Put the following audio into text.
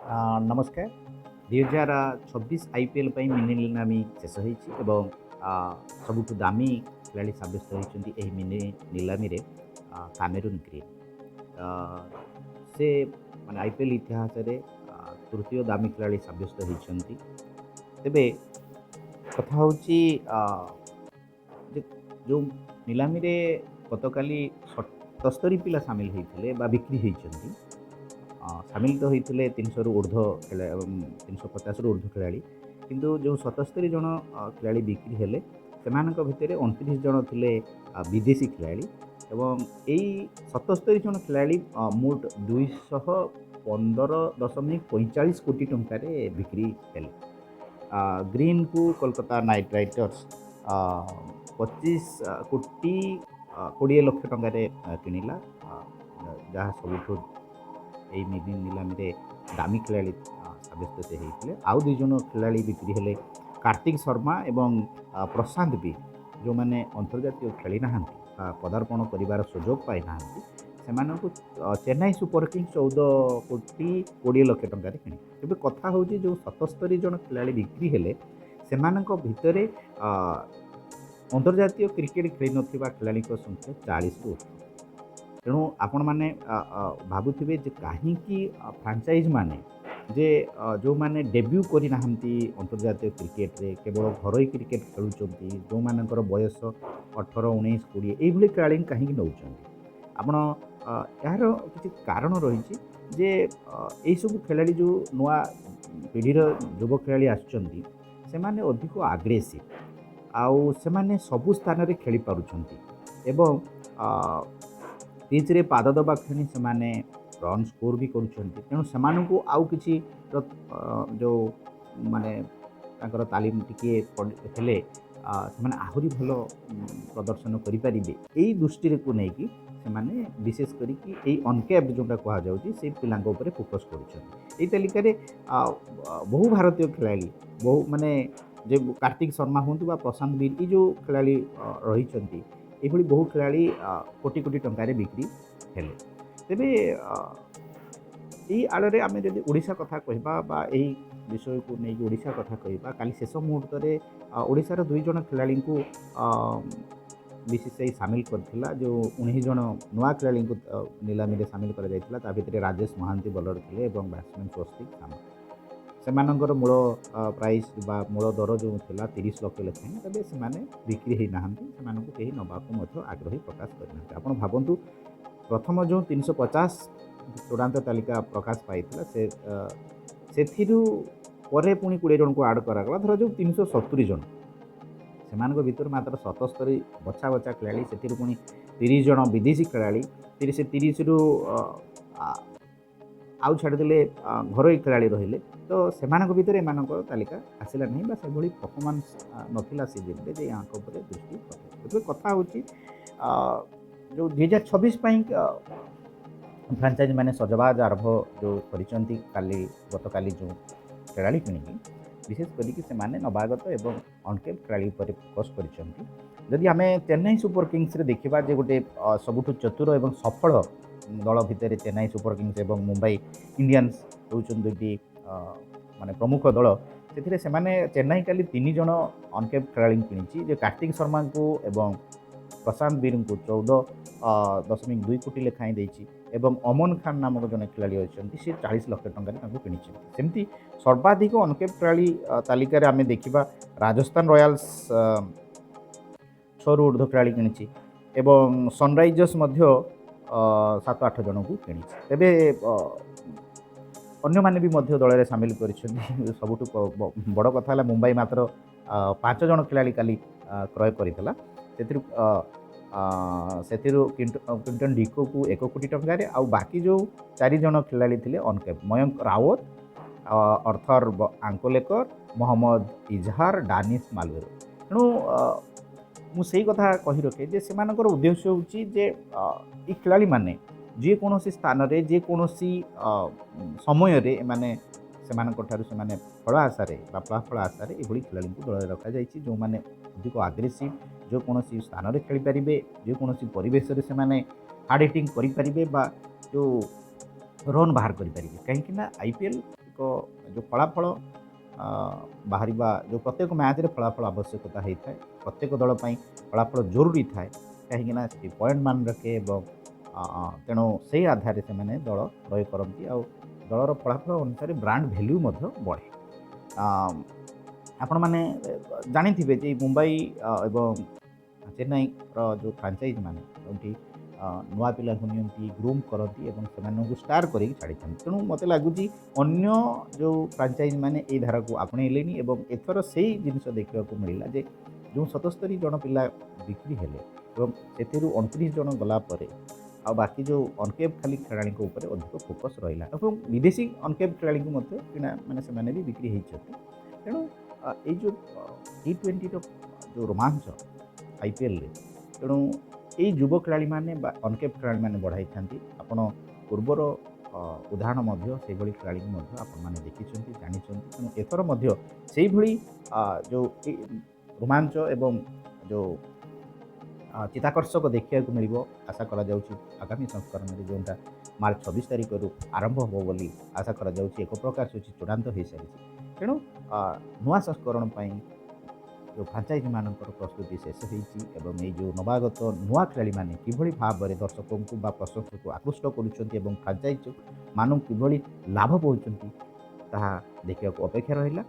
ନମସ୍କାର। 2026 ଆଇପିଏଲ୍ ପାଇଁ ମିନି ନିଲାମୀ ଶେଷ ହୋଇଛି ଏବଂ ସବୁଠୁ ଦାମୀ ଖେଳାଳି ସାବ୍ୟସ୍ତ ହୋଇଛନ୍ତି ଏହି ମିନି ନିଲାମୀରେ କାମେରୁନ୍ ଗ୍ରୀନ୍। ସେ ମାନେ ଆଇପିଏଲ୍ ଇତିହାସରେ ତୃତୀୟ ଦାମୀ ଖେଳାଳି ସାବ୍ୟସ୍ତ ହୋଇଛନ୍ତି। ତେବେ କଥା ହେଉଛି ଯେ ଯେଉଁ ନିଲାମୀରେ ଗତକାଲି 77 ପିଲା ସାମିଲ ହୋଇଥିଲେ ବା ବିକ୍ରି ହୋଇଛନ୍ତି, ସାମିଲ ତ ହୋଇଥିଲେ 300ରୁ ଉର୍ଦ୍ଧ୍ୱ, 350ରୁ ଉର୍ଦ୍ଧ୍ୱ ଖେଳାଳି। କିନ୍ତୁ ଯେଉଁ 77 ଜଣ ଖେଳାଳି ବିକ୍ରି ହେଲେ, ସେମାନଙ୍କ ଭିତରେ 29 ଜଣ ଥିଲେ ବିଦେଶୀ ଖେଳାଳି ଏବଂ ଏଇ 77 ଜଣ ଖେଳାଳି ମୋଟ 215.45 କୋଟି ଟଙ୍କାରେ ବିକ୍ରି ହେଲେ। ଗ୍ରୀନ୍କୁ କୋଲକାତା ନାଇଟ୍ ରାଇଡର୍ସ 25 କୋଟି 20 ଲକ୍ଷ ଟଙ୍କାରେ କିଣିଲା, ଯାହା ସବୁଠୁ ଏଇ ମିନି ନିଲାମୀରେ ଦାମୀ ଖେଳାଳି ସାବ୍ୟସ୍ତ ସେ ହେଇଥିଲେ। ଆଉ ଦୁଇ ଜଣ ଖେଳାଳି ବିକ୍ରି ହେଲେ, କାର୍ତ୍ତିକ ଶର୍ମା ଏବଂ ପ୍ରଶାନ୍ତ ବୀର। ଯେଉଁମାନେ ଅନ୍ତର୍ଜାତୀୟ ଖେଳି ନାହାନ୍ତି ବା ପଦାର୍ପଣ କରିବାର ସୁଯୋଗ ପାଇନାହାନ୍ତି, ସେମାନଙ୍କୁ ଚେନ୍ନାଇ ସୁପର କିଙ୍ଗସ୍ 14 କୋଟି 20 ଲକ୍ଷ ଟଙ୍କାରେ କିଣି। ତେବେ କଥା ହେଉଛି, ଯେଉଁ 77 ଜଣ ଖେଳାଳି ବିକ୍ରି ହେଲେ, ସେମାନଙ୍କ ଭିତରେ ଅନ୍ତର୍ଜାତୀୟ କ୍ରିକେଟ ଖେଳି ନଥିବା ଖେଳାଳିଙ୍କ ସଂଖ୍ୟା 40ରୁ ଉର୍ଦ୍ଧ୍ୱ। ତେଣୁ ଆପଣମାନେ ଭାବୁଥିବେ ଯେ କାହିଁକି ଫ୍ରାଞ୍ଚାଇଜ୍ ମାନେ ଯେ ଯେଉଁମାନେ ଡେବ୍ୟୁ କରିନାହାନ୍ତି ଅନ୍ତର୍ଜାତୀୟ କ୍ରିକେଟରେ, କେବଳ ଘରୋଇ କ୍ରିକେଟ ଖେଳୁଛନ୍ତି, ଯେଉଁମାନଙ୍କର ବୟସ 18, 19, 20, ଏଇଭଳି ଖେଳାଳିଙ୍କୁ କାହିଁକି ନେଉଛନ୍ତି ଆପଣ? ଏହାର କିଛି କାରଣ ରହିଛି ଯେ ଏଇସବୁ ଖେଳାଳି, ଯେଉଁ ନୂଆ ପିଢ଼ିର ଯୁବ ଖେଳାଳି ଆସୁଛନ୍ତି, ସେମାନେ ଅଧିକ ଆଗ୍ରେସିଭ୍ ଆଉ ସେମାନେ ସବୁ ସ୍ଥାନରେ ଖେଳିପାରୁଛନ୍ତି ଏବଂ ପିଚ୍ରେ ପାଦ ଦେବା କ୍ଷଣି ସେମାନେ ରନ୍ ସ୍କୋର ବି କରୁଛନ୍ତି। ତେଣୁ ସେମାନଙ୍କୁ ଆଉ କିଛି ଯେଉଁ ମାନେ ତାଙ୍କର ତାଲିମ ଟିକିଏ ହେଲେ ସେମାନେ ଆହୁରି ଭଲ ପ୍ରଦର୍ଶନ କରିପାରିବେ। ଏଇ ଦୃଷ୍ଟିକୁ ନେଇକି ସେମାନେ ବିଶେଷ କରିକି ଏଇ ଅନକ୍ୟାପ୍ ଯେଉଁଟା କୁହାଯାଉଛି, ସେଇ ପିଲାଙ୍କ ଉପରେ ଫୋକସ୍ କରୁଛନ୍ତି। ଏଇ ତାଲିକାରେ ବହୁ ଭାରତୀୟ ଖେଳାଳି, ବହୁ ମାନେ ଯେ କାର୍ତ୍ତିକ ଶର୍ମା ହୁଅନ୍ତୁ ବା ପ୍ରଶାନ୍ତ ବୀର, ଏଇ ଯେଉଁ ଖେଳାଳି ରହିଛନ୍ତି, ଏଇଭଳି ବହୁ ଖେଳାଳି କୋଟି କୋଟି ଟଙ୍କାରେ ବିକ୍ରି ହେଲେ। ତେବେ ଏଇ ଆଳରେ ଆମେ ଯଦି ଓଡ଼ିଶା କଥା କହିବା ବା ଏହି ବିଷୟକୁ ନେଇକି ଓଡ଼ିଶା କଥା କହିବା, କାଲି ଶେଷ ମୁହୂର୍ତ୍ତରେ ଓଡ଼ିଶାର ଦୁଇ ଜଣ ଖେଳାଳିଙ୍କୁ ବିସିସିଆଇ ସାମିଲ କରିଥିଲା। ଯେଉଁ 19 ଜଣ ନୂଆ ଖେଳାଳିଙ୍କୁ ନିଲାମୀରେ ସାମିଲ କରାଯାଇଥିଲା, ତା ଭିତରେ ରାଜେଶ ମହାନ୍ତି ବୋଲର ଥିଲେ ଏବଂ ବ୍ୟାଟ୍ସମ୍ୟାନ୍ ସ୍ୱସ୍ତିକ ସାମଲ। ସେମାନଙ୍କର ମୂଳ ପ୍ରାଇସ୍ ବା ମୂଳ ଦର ଯେଉଁ ଥିଲା 30 ଲକ୍ଷ ଲେଖାଏଁ। ତେବେ ସେମାନେ ବିକ୍ରି ହେଇନାହାନ୍ତି, ସେମାନଙ୍କୁ କେହି ନେବାକୁ ମଧ୍ୟ ଆଗ୍ରହୀ ପ୍ରକାଶ କରିନାହାନ୍ତି। ଆପଣ ଭାବନ୍ତୁ, ପ୍ରଥମ ଯେଉଁ 350 ଚୂଡ଼ାନ୍ତ ତାଲିକା ପ୍ରକାଶ ପାଇଥିଲା, ସେ ସେଥିରୁ ପରେ ପୁଣି 20 ଜଣଙ୍କୁ ଆଡ଼୍ କରାଗଲା। ଧର ଯେଉଁ 370 ଜଣ, ସେମାନଙ୍କ ଭିତରୁ ମାତ୍ର 77 ବଛା ବଛା ଖେଳାଳି, ସେଥିରୁ ପୁଣି 30 ଜଣ ବିଦେଶୀ ଖେଳାଳି, 30ରୁ ଆଉ ଛାଡ଼ିଦେଲେ ଘରୋଇ ଖେଳାଳି ରହିଲେ। ତ ସେମାନଙ୍କ ଭିତରେ ଏମାନଙ୍କର ତାଲିକା ଆସିଲା ନାହିଁ ବା ସେଭଳି ପରଫର୍ମାନ୍ସ ନଥିଲା ସିଜନରେ ଯେ ୟାଙ୍କ ଉପରେ ଦୃଷ୍ଟି ପକାଇ। ତେବେ କଥା ହେଉଛି, ଯେଉଁ 2026 ପାଇଁ ଫ୍ରାଞ୍ଚାଇଜ୍ ମାନେ ସଜବାଜ ଆରମ୍ଭ ଯେଉଁ କରିଛନ୍ତି କାଲି, ଗତକାଲି ଯେଉଁ ଖେଳାଳି କିଣିକି, ବିଶେଷ କରିକି ସେମାନେ ନବାଗତ ଏବଂ ଅନକେପ୍ ଖେଳାଳି ଉପରେ ଫୋକସ୍ କରିଛନ୍ତି। ଯଦି ଆମେ ଚେନ୍ନାଇ ସୁପର କିଙ୍ଗସରେ ଦେଖିବା ଯେ ଗୋଟେ ସବୁଠୁ ଚତୁର ଏବଂ ସଫଳ ଦଳ ଭିତରେ ଚେନ୍ନାଇ ସୁପର କିଙ୍ଗସ୍ ଏବଂ ମୁମ୍ବାଇ ଇଣ୍ଡିଆନ୍ସ ହେଉଛନ୍ତି ଦୁଇଟି ମାନେ ପ୍ରମୁଖ ଦଳ। ସେଥିରେ ସେମାନେ ଚେନ୍ନାଇ କାଲି ତିନି ଜଣ ଅନକେପ୍ ଖେଳାଳିଙ୍କୁ କିଣିଛି ଯେ କାର୍ତ୍ତିକ ଶର୍ମାଙ୍କୁ ଏବଂ ପ୍ରଶାନ୍ତ ବୀରଙ୍କୁ 14.2 କୋଟି ଲେଖାଏଁ ଦେଇଛି ଏବଂ ଅମନ ଖାନ ନାମକ ଜଣେ ଖେଳାଳି ଅଛନ୍ତି, ସେ 40 ଲକ୍ଷ ଟଙ୍କାରେ ତାଙ୍କୁ କିଣିଛନ୍ତି। ସେମିତି ସର୍ବାଧିକ ଅନକେପ୍ ଖେଳାଳି ତାଲିକାରେ ଆମେ ଦେଖିବା, ରାଜସ୍ଥାନ ରୟାଲ୍ସ ଛଅରୁ ଉର୍ଦ୍ଧ୍ୱ ଖେଳାଳି କିଣିଛି ଏବଂ ସନରାଇଜର୍ସ ମଧ୍ୟ ସାତ ଆଠ ଜଣଙ୍କୁ କିଣିଛି। ତେବେ ଅନ୍ୟମାନେ ବି ମଧ୍ୟ ଦଳରେ ସାମିଲ କରିଛନ୍ତି। ସବୁଠୁ ବଡ଼ କଥା ହେଲା, ମୁମ୍ବାଇ ମାତ୍ର ପାଞ୍ଚ ଜଣ ଖେଳାଳି କାଲି କ୍ରୟ କରିଥିଲା। ସେଥିରୁ କ୍ୱିଣ୍ଟନ ଡିକୋକୁ 1 କୋଟି ଟଙ୍କାରେ ଆଉ ବାକି ଯେଉଁ ଚାରି ଜଣ ଖେଳାଳି ଥିଲେ ଅନକେପ୍, ମୟଙ୍କ ରାୱତ, ଅର୍ଥର ଆଙ୍କୋଲେକର, ମହମ୍ମଦ ଇଜହାର, ଡାନିଶ ମାଲୱେର। ତେଣୁ ମୁଁ ସେଇ କଥା କହି ରଖେ ଯେ ସେମାନଙ୍କର ଉଦ୍ଦେଶ୍ୟ ହେଉଛି ଯେ ଏଇ ଖେଳାଳିମାନେ ଯେକୌଣସି ସ୍ଥାନରେ, ଯେକୌଣସି ସମୟରେ ଏମାନେ ସେମାନଙ୍କ ଠାରୁ ସେମାନେ ଫଳ ଆଶାରେ ବା ଫଳାଫଳ ଆଶାରେ ଏଭଳି ଖେଳାଳିଙ୍କୁ ଦଳରେ ରଖାଯାଇଛି, ଯେଉଁମାନେ ଅଧିକ ଆଗ୍ରେସିଭ୍, ଯେକୌଣସି ସ୍ଥାନରେ ଖେଳିପାରିବେ, ଯେକୌଣସି ପରିବେଶରେ ସେମାନେ ହାର୍ଡ଼ ହିଟିଂ କରିପାରିବେ ବା ଯେଉଁ ରନ୍ ବାହାର କରିପାରିବେ। କାହିଁକି ନା ଆଇପିଏଲ୍ ଏକ ଯେଉଁ ଫଳାଫଳ ବାହାରିବା, ଯେଉଁ ପ୍ରତ୍ୟେକ ମ୍ୟାଚ୍ରେ ଫଳାଫଳ ଆବଶ୍ୟକତା ହେଇଥାଏ, ପ୍ରତ୍ୟେକ ଦଳ ପାଇଁ ଫଳାଫଳ ଜରୁରୀ ଥାଏ, କାହିଁକିନା ସେଠି ପଏଣ୍ଟ ମାନ ରଖେ ଏବଂ ତେଣୁ ସେଇ ଆଧାରରେ ସେମାନେ ଦଳ କ୍ରୟ କରନ୍ତି ଆଉ ଦଳର ଫଳାଫଳ ଅନୁସାରେ ବ୍ରାଣ୍ଡ ଭ୍ୟାଲ୍ୟୁ ମଧ୍ୟ ବଢ଼େ। ଆପଣମାନେ ଜାଣିଥିବେ ଯେ ମୁମ୍ବାଇ ଏବଂ ଚେନ୍ନାଇର ଯେଉଁ ଫ୍ରାଞ୍ଚାଇଜ୍ ମାନେ ଯେଉଁଠି ନୂଆ ପିଲାଙ୍କୁ ନିଅନ୍ତି, ଗ୍ରୁମ୍ କରନ୍ତି ଏବଂ ସେମାନଙ୍କୁ ଷ୍ଟାର୍ କରିକି ଛାଡ଼ିଥାନ୍ତି। ତେଣୁ ମୋତେ ଲାଗୁଛି ଅନ୍ୟ ଯେଉଁ ଫ୍ରାଞ୍ଚାଇଜ୍ ମାନେ ଏଇ ଧାରାକୁ ଆପଣେଇଲେନି ଏବଂ ଏଥର ସେଇ ଜିନିଷ ଦେଖିବାକୁ ମିଳିଲା ଯେ ଯେଉଁ 77 ଜଣ ପିଲା ବିକ୍ରି ହେଲେ ଏବଂ ସେଥିରୁ 29 ଜଣ ଗଲା ପରେ ଆଉ ବାକି ଯେଉଁ ଅନକେପ୍ ଖାଲି ଖେଳାଳିଙ୍କ ଉପରେ ଅଧିକ ଫୋକସ୍ ରହିଲା ଏବଂ ବିଦେଶୀ ଅନକେପ୍ ଖେଳାଳିଙ୍କୁ ମଧ୍ୟ କିଣା, ମାନେ ସେମାନେ ବି ବିକ୍ରି ହେଇଛନ୍ତି। ତେଣୁ ଏଇ ଯେଉଁ ଟି20ର ଯେଉଁ ରୋମାଞ୍ଚ ଆଇପିଏଲ୍ରେ, ତେଣୁ ଏଇ ଯୁବ ଖେଳାଳିମାନେ ବା ଅନକେପ୍ ଖେଳାଳିମାନେ ବଢ଼ାଇଥାନ୍ତି। ଆପଣ ପୂର୍ବର ଉଦାହରଣ ମଧ୍ୟ ସେଇଭଳି ଖେଳାଳିଙ୍କୁ ମଧ୍ୟ ଆପଣମାନେ ଦେଖିଛନ୍ତି, ଜାଣିଛନ୍ତି। ତେଣୁ ଏଥର ମଧ୍ୟ ସେଇଭଳି ଯେଉଁ ରୋମାଞ୍ଚ ଏବଂ ଯେଉଁ ଚିତାକର୍ଷକ ଦେଖିବାକୁ ମିଳିବ ଆଶା କରାଯାଉଛି ଆଗାମୀ ସଂସ୍କରଣରେ, ଯେଉଁଟା ମାର୍ଚ୍ଚ 26 ତାରିଖରୁ ଆରମ୍ଭ ହେବ ବୋଲି ଆଶା କରାଯାଉଛି। ଏକ ପ୍ରକାର ସୂଚୀ ଚୂଡ଼ାନ୍ତ ହୋଇସାରିଛି। ତେଣୁ ନୂଆ ସଂସ୍କରଣ ପାଇଁ ଯେଉଁ ଫ୍ରାଞ୍ଚାଇଜ୍ ମାନଙ୍କର ପ୍ରସ୍ତୁତି ଶେଷ ହୋଇଛି ଏବଂ ଏଇ ଯେଉଁ ନବାଗତ ନୂଆ ଖେଳାଳିମାନେ କିଭଳି ଭାବରେ ଦର୍ଶକଙ୍କୁ ବା ପ୍ରଶଂସକଙ୍କୁ ଆକୃଷ୍ଟ କରୁଛନ୍ତି ଏବଂ ଫ୍ରାଞ୍ଚାଇଜ୍ ମାନଙ୍କୁ କିଭଳି ଲାଭ ପାଉଛନ୍ତି, ତାହା ଦେଖିବାକୁ ଅପେକ୍ଷା ରହିଲା।